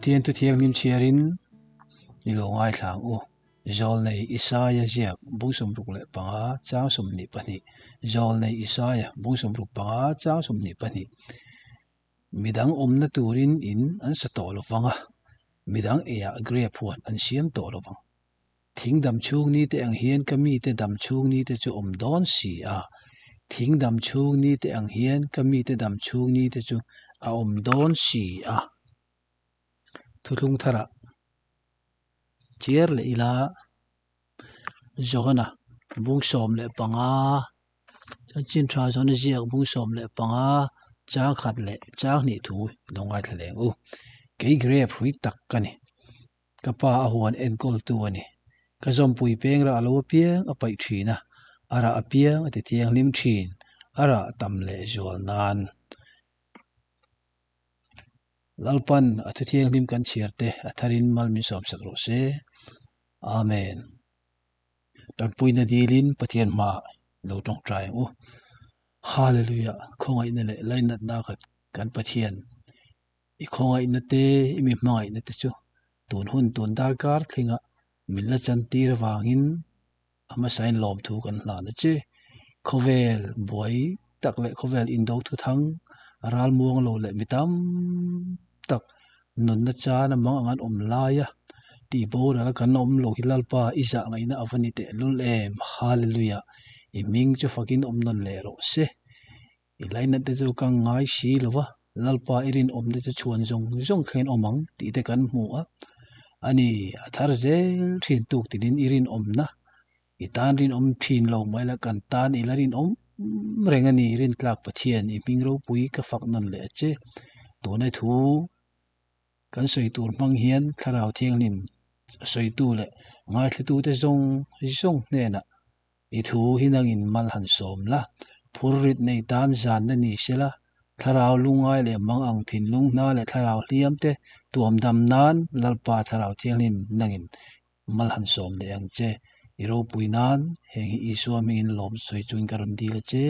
Pathian thu thianghlim chhiarin i lo ngaithla ang u. Zawlnei Isaia ziak bung 65 chang 22 Zawlnei Isaia bung 65 chang 22 Midang awmna turin in an sa tawh lo vang a, midang eiah grape huan an siam tawh lo vang. Thing dam chhung ni te ang hian ka mite dam chhung ni te chu awm dawn si a, thing dam chhung ni te ang hian ka mite dam chhung ni te chu a awm dawn si a. Thuthlung tharah chiar leh ila Johana bung 15 chanchin tha Johana ziak bung 15 chang khat leh chang hnih thu lo ngaithla leng u. Kei grape hrui tak ka ni. Ka pa a huan enkawltu a ni. Ka zawmpui peng rah lo apiang a paih thin a, a rah apiang a ti thianghlim thin, a rah tam leh zual nan. Lalpan a thu thianghlim kan chhiar te a tharin mal min sawmsak rawh se. Amen. Tanpuina dilin Pathian hmaah lo tawngtai ang u. Hallelujah! Khawngaihna leh lainatna kan Pathian I khawngaihna te, i mi hmangaihna te chu tun hun tun darkar thlenga min la chantir avangin a hmasain lawmthu kan hlan a che. Khawvel buai tak leh khawvel indo thuthang ralmuang lo leh mi tam tak nunna chana mang ang an awm laia tih boral kan awm lo hi Lalpa i zah ngaihna a va ni tehlul em. Hallelujah! I hming chu fakin awm nawn leh rawh se. I lainat te chu ka ngai si lo va, Lalpa i rinawm te chu chhuan zawng zawng thleng awm ang tih te kan hmu a. A ni, a thar zel thin tuk tinin i rinawmna, i tan rinawm thin lo mai la kan tan i la rinawm reng a ni, rintlak Pathian i hming ropui ka fak nawn leh a che. Tuna thu kan sawi tur hmang hian Thlarau Thianghlim a sawitu leh ngaithlatute zawng zawng hnenah I thu hi nangin mal han sawm la, phurrit nei tan zanna ni se la, thlarau lungngai leh mang ang thinlung hna leh thlarau hliam te tuam dam nan Lalpa Thlarau Thianghlim nangin mal han sawm leh ang che. I ropui nan heng hi Isua hmingin lawm sawi chungin ka rawn dil a che.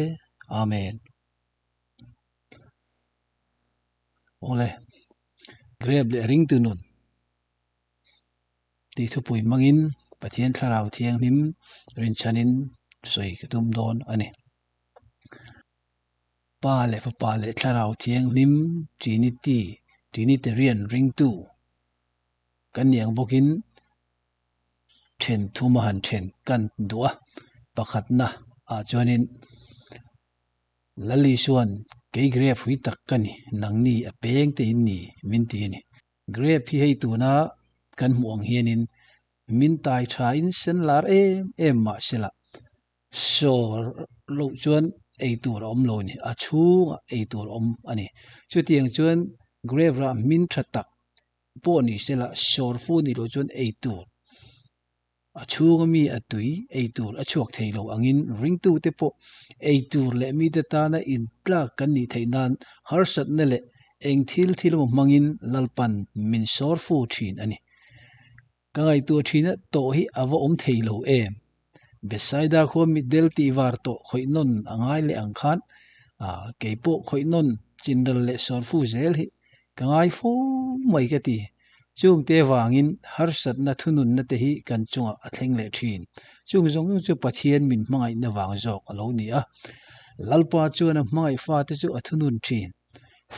Amen. Awle, Grape leh ringtu nun. Tih thupui hmangin Pathian Thlarau Thianghlim rinchhanin sawi ka tum dawn a ni. Pa leh Fapa leh Thlarau Thianghlim Trinity, Trinitarian ringtu kan ni ang bawkin then thuma han then kan duh a, pakhatna ah chuanin Lali chuan kei grape hui tak ka ni, nangni a peng te in ni min ti a ni. Grape hi hei tuna kan hmuh ang hianin min tai thain sen lar em em mah sela sawr loh chuan ei tur a awm lo a ni, a chhungah ei tur a awm a ni. Chutiang chuan grape rah hmin tha tak pawh ni sela sawr fu nih loh chuan ei tur a chhunga mi a tui ei tur a chhuak thei lo angin ringtute pawh ei tur leh mite tana intlak kan nih theih nan harsatna leh eng thil thil emaw hmangin Lalpan min sawr fu thin a ni. Ka ngaihtuah thina tawh hi a va awm thei lo em? Bethsaida khua mitdel tih var tawh khawih nawn a ngai leh ang khan kei pawh khawih nawn chinral leh sawr fu zel hi ka ngai fo mai ka ti. Chungte vangin harsatna thununna te hi kan chungah a thleng leh thin. Chung zawng zawng chu Pathian min hmangaihna vang zawk a lo ni a. Lalpa chuan a hmangaih fate chu a thunun thin.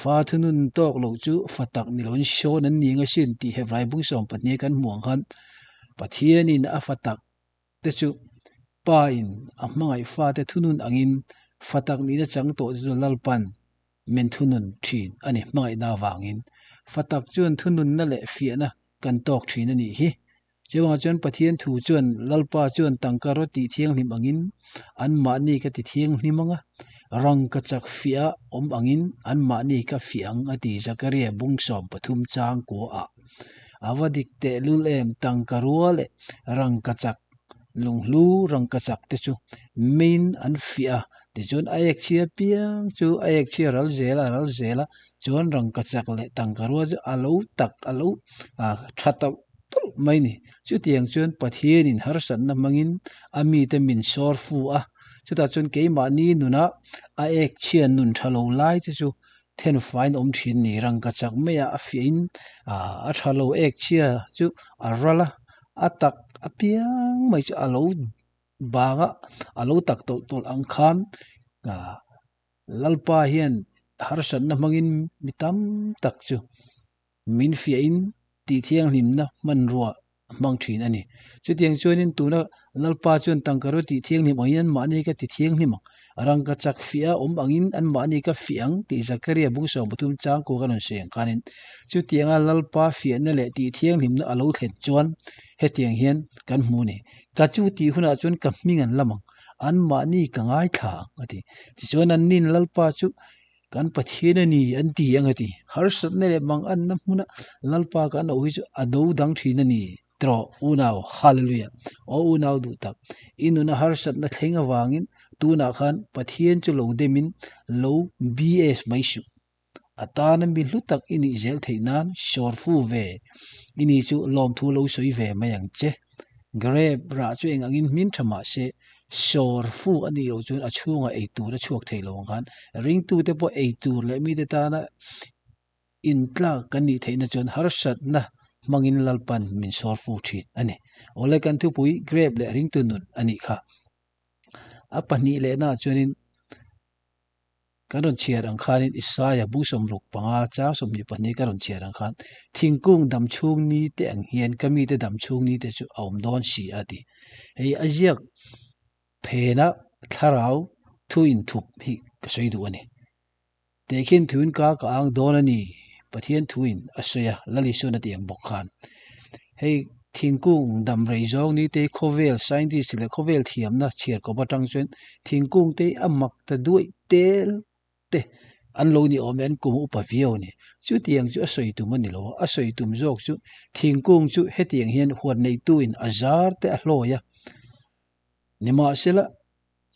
Fa thunun tawk loh chu fa tak ni loin sawn an ni ang asin tih Hebrai bung 12 kan hmuh ang khan Pathianin a fa tak te chu Pa in a hmangaih fate thunun angin fa tak nihna chang tawh chu Lalpan min thunun thin a ni hmangaihna avangin fa tak chuan thununna leh fiahna kan tawk thin a nih hi. Chuvangah chuan Pathian thu chuan Lalpa chuan tangka rawt tih thianghlim angin anmahni ka ti thianghlim ang a, rangka chak fiah awm angin anmahni ka fiah ang a ti Zakaria bung 13 chang kuaah. A va dik tehlul em tangka rua leh rangka chak lunghlu rangka chak te chu main an fiah a, tichuan a ek chhia piang chu a ek chhia ral zel a ral zel a, chuan rangka chak leh tangka rua chu a lo tak a lo tha tawlh tawlh mai a ni. Chutiang chuan Pathianin harsatna hmangin a mite min sawr fu a, chutah chuan keimahni nuna a ek chhia nun tha lo lai te chu. Then faiin awm thin ni rangka chak maia a fiahin a tha lo ek chhia chu a ral a, a tak apiang mai chu a lo bang a, a lo tak tawlh tawlh ang khan Lalpa hian harsatna hmangin mi tam tak chu min fiahin tih thianghlimna hmanrua a hmang thin a ni. Chutiang chuanin tuna Lalpa chuan tangka ro tih thianghlim angin anmahni ka ti thianghlim ang, rangka chak fiah a awm angin anmahni ka fiah ang tih Zakaria bung 13 chang kua ka rawn sawi ang khanin chutianga Lalpa fiahna leh tih thianghlimna a lo thlen chuan hetiang hian kan hmu a ni. Ka chu tih hunah chuan ka hming an lam ang, anmahni ka ngaithla ang a ti. Tichuan annin Lalpa chu Kan Pathian a ni an ti ang a ti. Harsatna leh manganna hmuna Lalpa kan auh hi chu a do dang thin a ni. Trawh unau, Hallelujah! Aw unau duh tak, i nuna harsatna thleng avangin tunah khan Pathian chu lo demin lo BS mai suh. A tana mi hlu tak i nih zel theih nan sawrfu ve i ni chu lawmthu lo sawi ve mai ang che. Grape rah chu eng angin hmin tha mah se, sawr fu a nih loh chuan a chhungah ei tur a chhuak thei lo ang khan ringtute pawh ei tur leh mite tana intlak kan nih theihna chuan harsatna hmangin Lalpan min sawr fu thin a ni. Awle kan thupui grape leh ringtu nun a nih kha. A pahnih lehnaah chuanin Kan rawn chhiar ang khanin Isaia bung 65 chang 22 ka rawn chhiar ang khan thingkung dam chhung ni te ang hian ka mite dam chhung ni te chu a awm dawn si a ti. Hei a ziak phena thlarau thu inthup hi ka sawi duh a ni. Tehkhin thuin ka ka ang dawn a ni Pathian thuin a sawi a, Lal Isuan a ti ang bawk khan. Hei thingkung dam rei zawng ni te khawvel scientist leh khawvel thiamna chhiar kawp atang chuan thingkung te a mak ta duaih tel te an lo ni awm e an kum upa viau a ni. Chutiang chu a sawi tum a ni lo a, a sawi tum zawk chu thingkung chu hetiang hian huat neitu in a zar te a hlawi a, nimahsela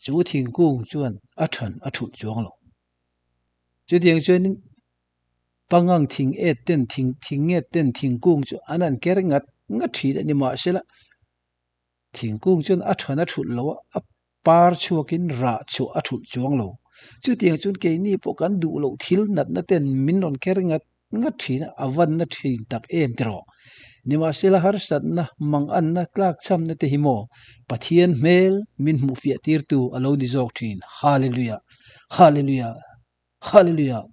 chu thingkung chuan a than a thulh chuang lo. Chutiang chuanin Pangang thing et ten thing thing nget ten thingkung chu an han ker ngat ngat thin a ni mahsela thingkung chuan a than a thulh lo a, a par chhuakin rah chhuah a thulh chuang lo. Chutiang chuan keini pawh kan duh loh thil natna ten min rawn ker ngat ngat thin a, a vanna thin tak em tiraw. Nimahsela harsatna, manganna, tlakchhamna te hi maw Pathian hmel min hmuhfiah tirtu a lo ni zawk thin. Hallelujah! Hallelujah! Hallelujah!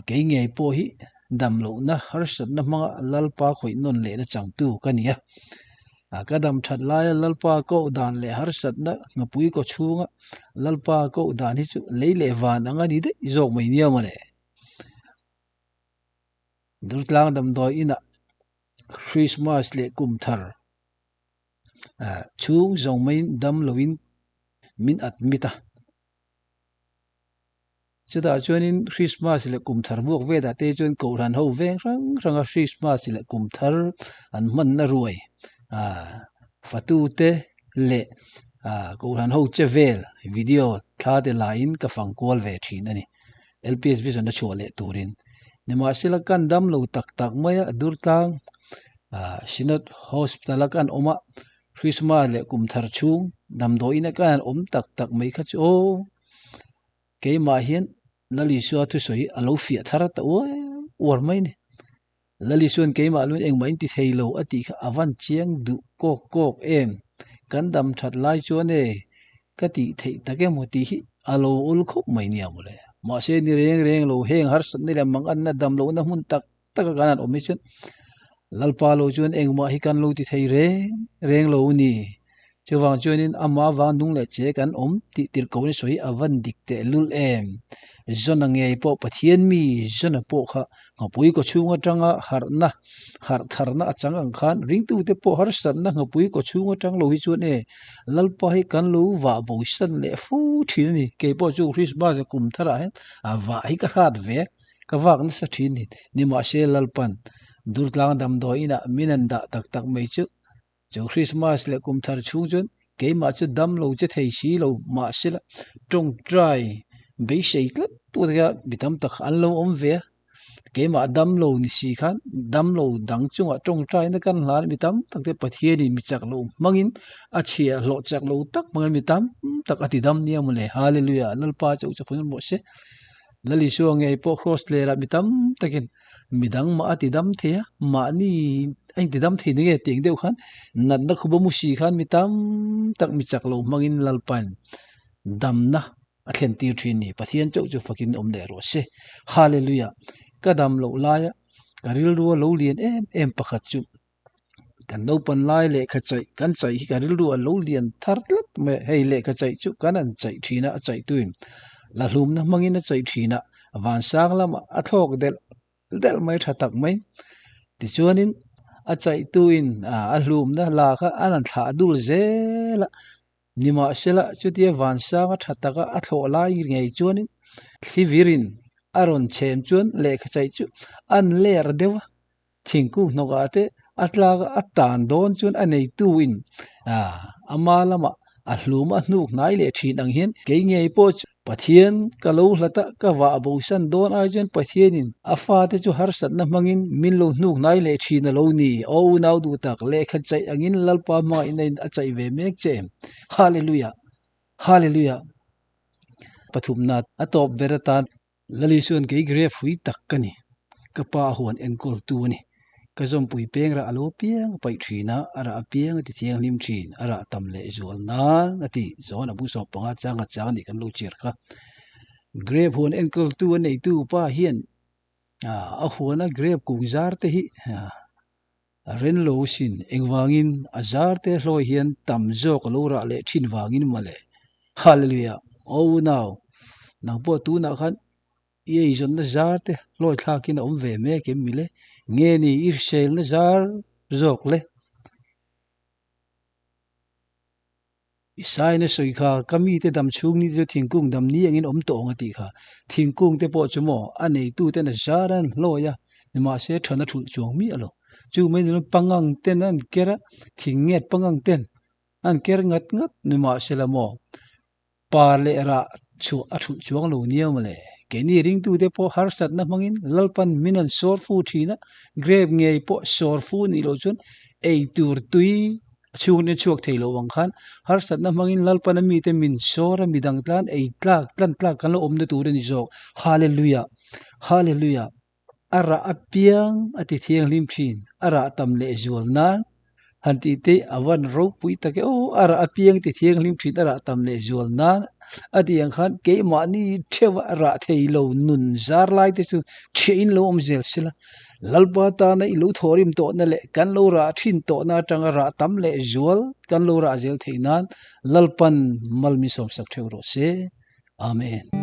Kei ngei pawh hi dam lohna harsatna hmanga Lalpa khawih nawn lehna changtu ka ni a. Ka dam that laia Lalpa koh dan leh harsatna nghapui kaw chhunga Lalpa koh dan hi chu lei leh van ang a ni daih zawk mai nia mawle. Durtlang damdawi inah Christmas leh kum thar chhung zawng maiin dam loin min admit a. Chutah chuanin Christmas leh kum thar vuak velah te chuan kohhran ho veng hrang hrang a Christmas leh kum thar an hmanna ruai ah fatu te leh ah kohhran ho che vel video thla te laiin ka fang kual ve thin a ni L_P_S vision a chhuah leh turin nimahsela kan dam lo tak tak mai a Durtlang ah Synod Hospital a kan awm a Christmas leh kum thar chhung damdawiin a kan awm tak tak mai kha chu aw. Keimah hian Lal Isua thusawi a lo fiah thar ta uar uar mai a ni. Lal Isua'n keimah luin engmah in ti thei lo a tih kha a van chiang duh kawk kawk em? Kan dam that lai chuan e ka tih theih tak emaw tih hi a lo ul khawp mai nia mawle. Mahse ni reng reng lo heng harsatna leh manganna dam lohna hmun tak taka kan han awm hi chuan Lalpa lo chuan engmah hi kan lo ti thei reng reng lo a ni. Chuvang chuanin amah avang nung leh che kan awm tih tirh ko ni sawi a van dik teh lul em. Zona ngei pawh Pathian mi Zona pawh kha nghapui kaw chhung atanga harhna harh tharna a chang ang khan ringtute pawh harsatna nghapui kaw chhung atang lo hi chuan e Lalpa hi kan lo vah bosan leh fo thin a ni. Keipawh chu Christmas kum tharah hian a vah hi ka hrat ve a. Ka vak nasa thin ni. Nimahse Lalpan Durtlang damdawi inah min an dah tak tak mai chu. Chu Christmas leh kum thar chhung chuan keimah chu dam lo che thei si lo mahse la tawngtai beisei tlat tut hian mi tam tak an lo awm ve a. Keimah dam lo ni si khan dam lo dang chungah tawngtaina kan hlan mi tam tak te Pathianin mi chak lo hmangin a chhiah hlawh chak lo tak hmangin mi tam tak a ti dam nia mawle. Hallelujah Lalpa chauh chu fun mawh se. Lal Isua ngei pawh Kraws lerah mi tam takin midang mah a ti dam thei a, mahni a inti dam thei ni nge tih ang deuh khan natna khuba mu si khan mi tam tak mi chak lo hmangin Lalpain damna a thlen tir thin ni. Pathian chauh chu fakin awm leh rawh se. Hallelujah! Ka dam loh laia ka rilru a lo lian em em pakhat chu Kan naupan lai lehkha chaih kan chaih hi ka rilru a lo lian thar tlat mai a, hei lehkha chaih chu kan han chaih thin a, a chaihtuin la hlumna hmangin a chaih thin a, vansang lamah a thlawk delh delh mai tha tak mai. Tichuanin a chaihtuin a hlumna la kha an han thlah dul zel a, nimahsela chutia vansanga tha taka a thlawh lai ngei chuanin thlivirin a rawn chhem chuan lehkha chaih chu an ler deuh a. Thingkung hnawkah te a tlak a tan dawn chuan a neitu in ama lamah a hlum a hnuk hnai leh thin ang hian kei ngei pawh chu Pathian ka lo hlat a, ka vah bosan dawn ai chuan Pathianin a fate chu harsatna hmangin min lo hnuk hnai leh thin a lo ni. Aw unau duh tak, lehkha chaih angin Lalpa hmangaihna in a chaih ve mek che em? Hallelujah! Hallelujah! Pathumna a tawp ber atan Lali chuan kei grep hui tak ka ni, ka pa huan enkawl tu a ni. Ka zawmpui peng rah a lo piang a paih thin a, a rah apiang a ti thianghlim thin, a rah tam leh zual nan a ti. Zawn a bung 15 chang a chang nih kan lo chhiar kha. Grep huan enkawl tu a neitu pa hian a huana grep kung zar te hi a ren lo sin, engvangin a zar te hlawi hian tam zawk a lo rah leh thin vangin mawle. Hallelujah! Aw unau, nang pawh tunah khan i eizawnna zar te hlawi thlakin a awm ve mek em mile? Nge ni i hriselna zar zawk le? I sain a sawi kha, ka mite dam chhung ni te chu thingkung dam ni angin awm tawh ang a tih kha. Thingkung te pawh chu maw a neituten a zar a an hlawi a, nimahse than a thulh chuang miah lo. Chu mai nilo pangang ten an ker a, thing nget pangang ten an ker ngat ngat nimahsela maw pa leh rah chhuah a thulh chuang lo nia mawle. Keini ringtute pawh harsatna hmangin Lalpan min an sawr fu thin a, grape ngei pawh sawr fu nih loh chuan ei tur tui A chhungin a chhuak thei lo ang khan harsatna hmangin Lalpana mite min sawr a, midang tlan ei tlak tlan tlak kan lo awmna tur a ni zawk. Hallelujah! Hallelujah! A rah apiang a ti thianghlim thin, a rah tam leh zual nan han tih te a van ropui tak e aw, a rah apiang ti thianghlim thin, a rah tam leh zual nan a tih ang khan keimahni theuha rah thei lo nun zar lai te chu thiahin lo awm zel sela. Lalpa tana i lo thawhrim tawhna leh kan lo rah thin tawhna atanga rah tam leh zual kan lo rah zel theih nan Lalpan mal min sawmsak theuh rawh se. Amen.